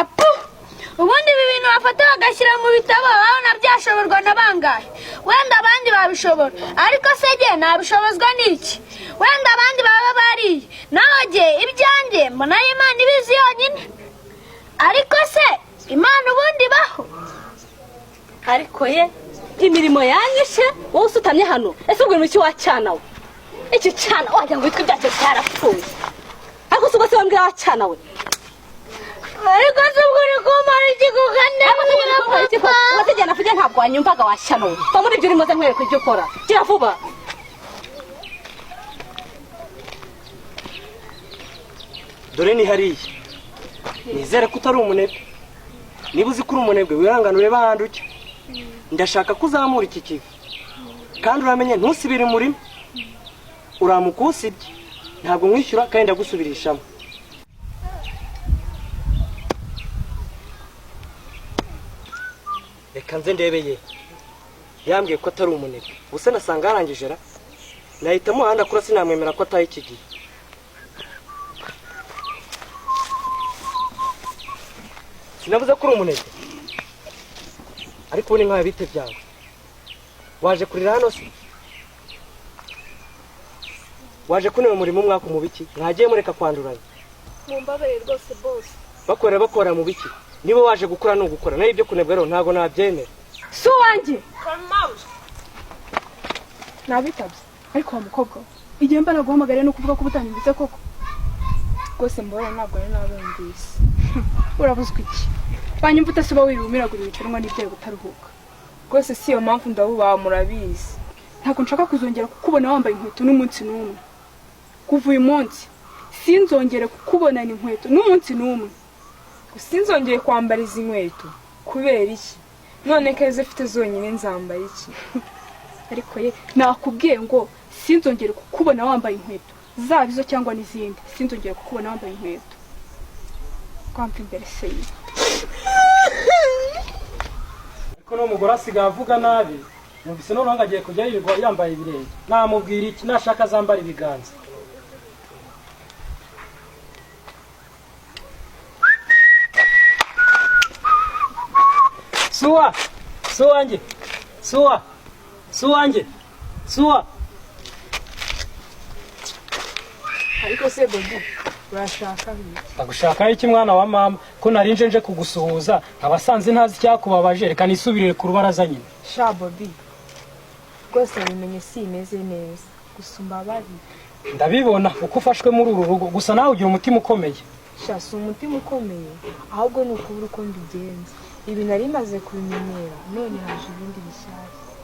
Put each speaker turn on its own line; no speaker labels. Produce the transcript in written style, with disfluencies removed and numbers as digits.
Apu, ubundi ibi bintu bafata bagashyira mu bitabo, babona byashoborwa na bangahe? Wenda abandi babishobora, ariko se jye nabishobozwa n'iki? Wenda abandi baba bariye, naho jye ibyanjye mbona ari Imana ibizi yonyine. Ariko se Imana ubundi ibaho?
Ariko ye, imirimo yanyishe. Wowe usutamye hano, ese ubwo iki wacyana we? Iki cyana wagira ngo witwe ibyacyo cyarapfuye. Ariko si ubwo se wambwira, wacyana we?
Ariko se ubwo uri kumara iki?
Ariko se ubwo uri kumara iki koko?
Papa.
Ubwo se igihe navugiye ntabwo wanyumvaga, washyano we? Va muri ibyo urimo, ze nkwereka ibyo ukora. Gira vuba.
Dore ni hariya. Nizere ko utari umunebwe. Niba uzi ko uri umunebwe, wihangane urebe ahandi ujya. Ndashaka ko uzamura iki kivi, kandi uramenye ntusibire umurima. Uramuka usibye, ntabwo nkwishyura kandi ndagusubirishamo. Reka nze ndebe ye. Yambwiye ko atari umunebwe, ubuse nasanga yarangije ra? Nahitamo ahandi akura, sinamwemera ko ataha iki gihe. Sinavuze ko uri umunebwe? Ariko ubu ni nkawe, bite byawe? Waje kurira hano se? Waje kuneba umurimo umwaka mu biki? Mwagiye mureka kwanduranya.
Mumbabarire rwose, boss.
Bakorera, bakora mu biki? Niba waje gukora ni ugukora, naho ibyo kunebwa rero ntabwo nabyemera.
Si uwanjye nabitabye. Ariko wa mukobwa we, igihe mba naguhamagariye ni ukuvuga ko uba utanyumvise koko? Rwose mbona ntabwo ari nabumvise. Urabuzwa iki? Wanyumva utasiba, wiriwe umiragura ibicanwa n'ibyayo utaruhuka.
Rwose si iyo mpamvu, ndabubaha, murabizi.
Ntabwo nshaka kuzongera kukubona wambaye inkweto n'umunsi n'umwe. Kuva uyu munsi sinzongere kukubonana inkweto n'umunsi n'umwe.
Sinzongeye kwambara izi nkweto? Kubera iki? None ko izo ufite zonyine, nzambara iki?
Ariko ye, nakubwiye ngo sinzongere kukubona wambaye inkweto, zaba izo cyangwa n'izindi. Sinzongere kukubona wambaye inkweto. Kwamva imbere se ye.
Ariko n'umugore asigaye avuga nabi. Numvise noneho ngo agiye kujya yirirwa yambaye ibirenge. Namubwira iki? Nashaka azambara ibiganza. Suwa, suwanjye, suwa, suwanjye, suwa.
Ariko se Bobi, urashaka iki?
Ndagushakaho iki, mwana wa mama, ko nari nje nje kugusuhuza, abasanze ntazi icyakubabaje? Reka nisubirire ku rubaraza nyine.
Sha Bobi, rwose bimenye si imeze neza, gusa umbabarire.
Ndabibona uko ufashwe muri uru rugo, gusa nawe ugira umutima ukomeye.
Sha, si umutima ukomeye, ahubwo ni ukubura uko mbigenza. Ibi nari maze kubimenyera, none haje ibindi bishyashya.